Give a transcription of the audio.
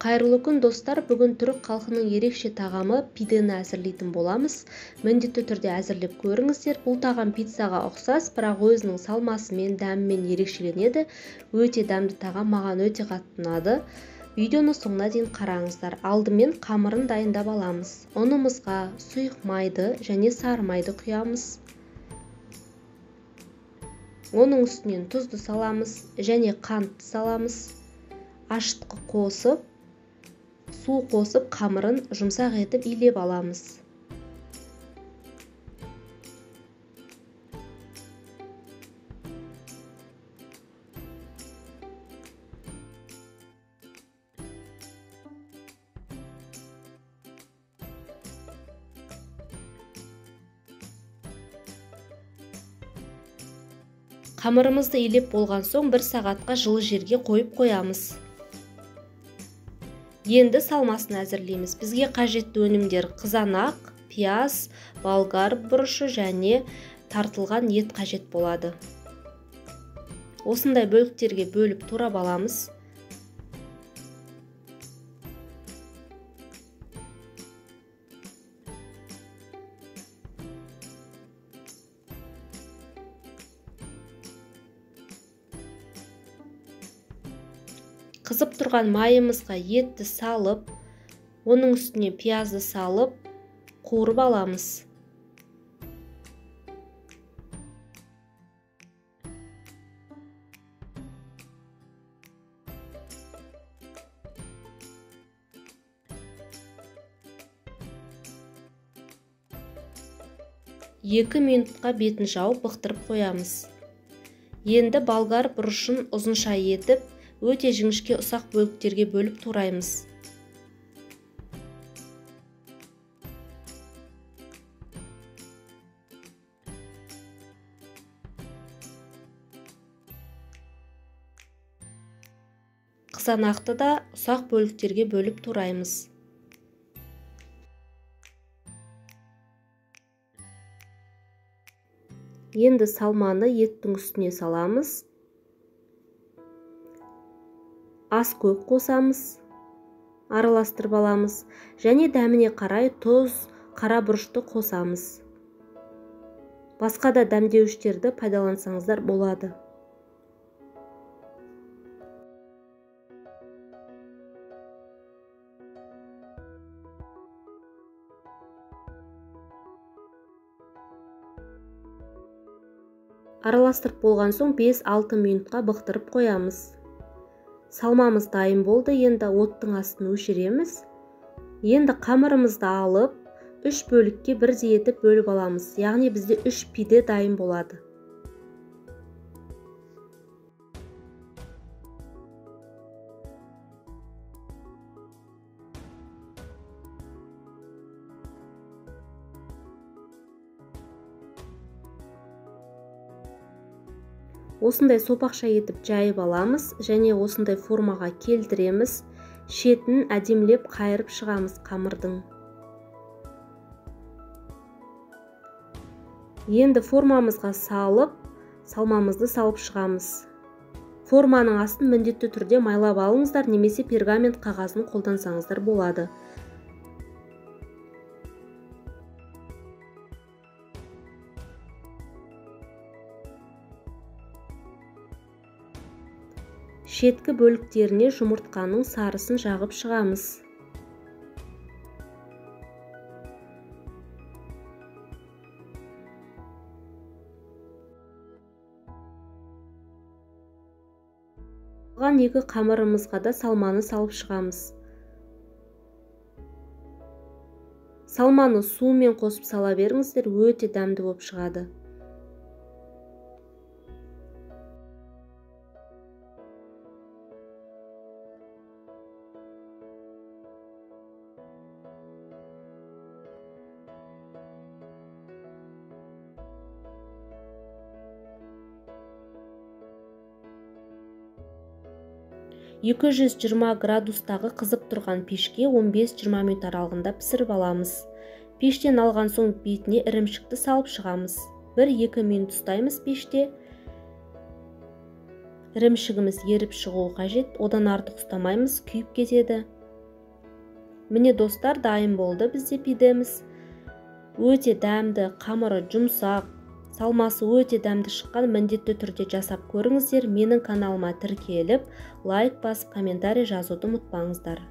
Қайырлы күн, достар! Бүгін түрік халқының ерекше тағамы пидені әзірлейтін боламыз. Міндетті түрде әзірлеп көріңіздер. Бұл тағам пиццаға ұқсас, бірақ өзінің салмасымен, дәмімен ерекшеленеді. Өте дәмді тағам, маған өте қатты ұнады. Видеоны соңына дейін қараңыздар. Алдымен қамырын дайындап аламыз. Ұнымызға сұйық майды және сары майды құямыз. Оның үстінен тұзды саламыз және қантты саламыз. Ашытқы қосып, су қосып, қамырын жұмсақ етіп илеп аламыз. Қамырымызды илеп болған соң 1 сағатқа жылы жерге қойып қоямыз. Енді салмасын әзірлейміз. Бізге қажетті өнімдер қызанақ, пияз, болгар бұрышы және тартылған ет қажет болады. Осындай бөліктерге бөліп турап аламыз. Қызып тұрған майымызға етті салып, оның үстіне пиязды салып, қуырып аламыз. Екі минутқа бетін жауып бықтырып қоямыз. Енді болгар бұрышын ұзынша етіп, өте жіңішке ұсақ бөліктерге бөліп тураймыз. Қызанақты да ұсақ бөліктерге бөліп тураймыз. Енді салманы еттің үстіне саламыз. Ас көп қосамыз, араластырып аламыз және дәміне қарай тұз, қара бұрышты қосамыз. Басқа да дәмдеуіштерді пайдалансаңыздар болады. Араластырып болған соң 5-6 минутқа бықтырып қоямыз. Салмамыз дайын болды, енді оттың астын өшіреміз. Енді қамырымызды алып, 3 бөлікке бірдей етіп бөліп аламыз. Яғни бізде 3 пиде дайын болады. Осындай сопақша етіп жайып аламыз және осындай формаға келтіреміз. Шетін әдемілеп қайырып шығамыз қамырдың. Енді формамызға салып, салмамызды салып шығамыз. Форманың астын міндетті түрде майлап алыңыздар, немесе пергамент қағазын қолдансаңыздар болады. Шеткі бөліктеріне жұмыртқаның сарысын жағып шығамыз. Қалған екі қамырымызға да салманы салып шығамыз. Салманы сумен қосып сала беріңіздер, өте дәмді болып шығады. 220 градустағы қызып тұрған пешке 15-20 минут аралығында пісіріп аламыз. Пештен алған соң бетіне ірімшікті салып шығамыз. 1-2 минут ұстаймыз пеште. Ірімшігіміз еріп шығуы қажет, одан артық ұстамаймыз, күйіп кетеді. Міне, достар, дайын болды бізде пидеміз. Өте дәмді, қамыры жұмсақ, салмасы өте дәмді шыққан. Міндетті түрде жасап көріңіздер. Менің каналыма тіркеліп, лайк басып, комментарий жазуды ұмытпаңыздар.